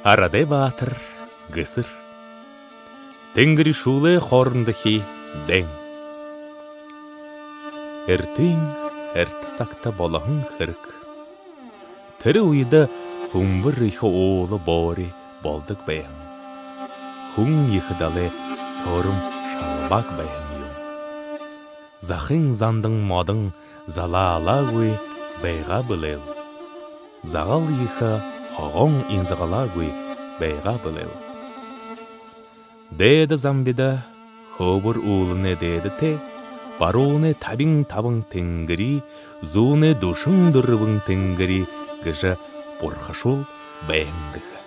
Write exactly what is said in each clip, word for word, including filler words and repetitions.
Арадай баатар Гэсэр. Тэнгэри шүүлэй хоорондохи дайн. Эртын эртэ сагта болоһон хэрэг. Тэрэ үедэ Һүмбэр ехэ уула боори болдог байһан. Хүн ехэ далай сөөрэм шалбааг байһан юм. Захын зандан модон залаалаагүй байгаа бэлэйл. Загал ехэ һогоон инзагалаагүй байгаа бэлэйл. Дээдэ Замбида Хөөбэр ууланай дээдэтэ баруунай табин табан тэнгэри, зүүнэй дүшэн дүрбэн тэнгэри гэжэ бурхашуул байһан гэхэ.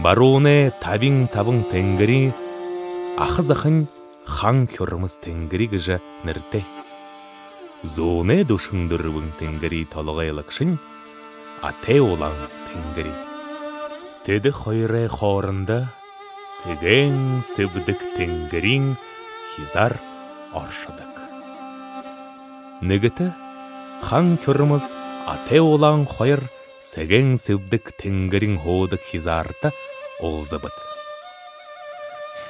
Баруунай табин табан тэнгэри аха захань Хан Хюрмас тэнгэри гэжэ нэрэтэй. Зүүнэй дүшэн дүрбэн тэнгэри толгойлогшонь Атай Улаан тэнгэри. Тэдэ хоёрой хоорондо Сэгээн Сэбдэг тэнгэриин хизаар оршодог. Нэгэтэ Хан Хюрмас, Атай Улаан хоёр Сэгээн Сэбдэг тэнгэриин һуудаг хизаарта уулзабад.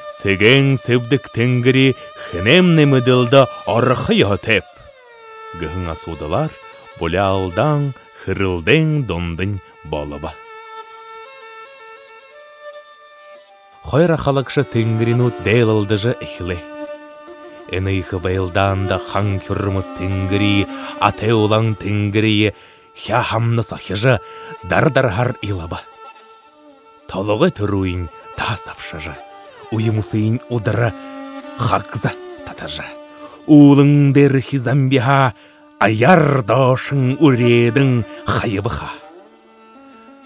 «Сэгээн Сэбдэг тэнгэри хэнэймнай мэдэлдэ орохо ёһотойб?» гэһэн асуудалаар буляалдаан хэрэлдээн дундань болобо. Хоёр ахалагша тэнгэринүүд дайлалдажа эхилээ. Энэ ехэ байлдаанда Хан Хюрмас тэнгэри Атай Улаан тэнгэриие хяа хамнас охижо, дара дараһаар илаба. Толгой түрүүень таас абшажа, үе мүсыень удара хагза татажа, үүлэн дээрэхи Замбиһаа аяар доошонь үреэдэн хаяба ха.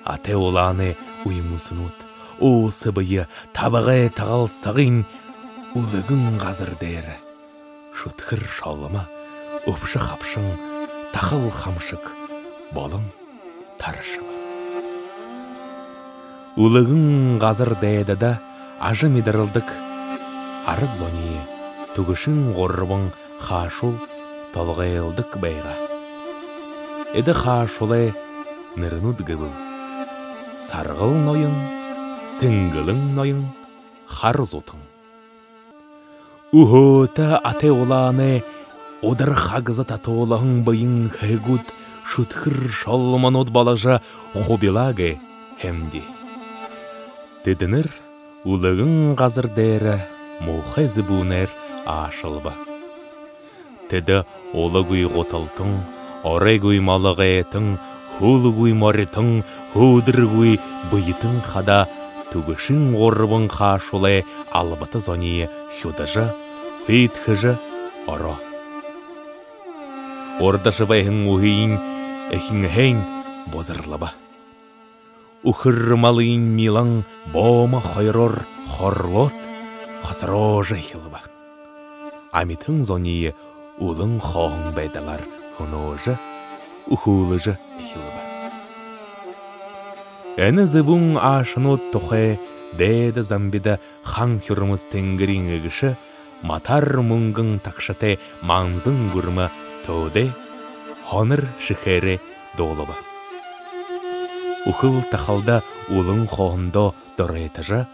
Атай Улаанай үе мүсэнүүд, ууса бэе, табагай тагалсагынь үлгэн газар дээрэ шүдхэр шолмо, үбшэ хабшан, тахал хамшаг болон таршаба. Үлгэн газар дайдада ажамидаралдаг арад зониие түгэшын гурбан хаашуул толгойлдог байгаа. Эдэ хаашуулай нэрэнүүд гэбэл: Саргал ноён, Сэнгэлэн ноён, Хара зутан. Үһөөтэ Атай Улаанай удар хагза татуулһан бэеын хэһэгүүд шүдхэр шолмонууд боложо хубилаа гээ һэмди. Тэдэнэр үлгэн газар дээрэ муухай зэбүүнээр аашалба. Тэдэ улагүй гуталтан, оройгүй малгайтан, хүлгүй моритон, хүдэргүй бэетэн хадаа түгэшын гурбан хаашуулай албата зониие хюдажа, хүйдхэжэ ороо. Урдашье байһан үһыень эхинһээнь бузарлаба. Үхэр малыень милан боомо хоёроор хорлоод, хосороожо эхилбэ. Амитан зониие үлэн хооһон байдалаар хүнөөжэ, үхүүлжэ эхилбэ. Энэ зэбүүн аашанууд тухай Дээдэ Замбида Хан Хюрмас тэнгэриин эгэшэ Матар Мүнгэн тагшатай Манзан гүрмэ төөдэй һонор шэхээрээ дуулаба. Үхэл тахалда үлэн хооһондоо доройтожо,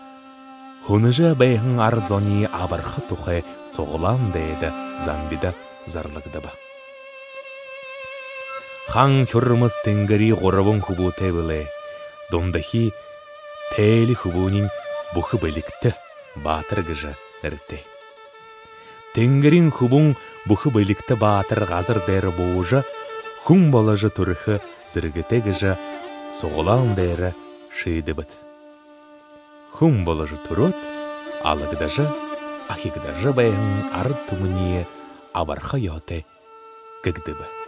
хүнэжэ байһан арад зониие абарха тухай суглаан Дээдэ Замбида зарлагдаба. Хан Хюрмас тэнгэри гурбан хүбүүтэй бэлэй. Дундахи Тээли хүбүүниинь Бүхэ Бэлигтэ баатар гэжэ нэрэтэй. Тэнгэриин хүбүүн Бүхэ Бэлигтэ баатар газар дээрэ буужа, хүн боложо түрэхэ зэргэтэй гэжэ суглаан дээрэ шиидэбэд. Хүн боложо түрөөд, алагдажа, ахигдажа байһан арад түмэниие абарха ёһотой гэгдэбэ.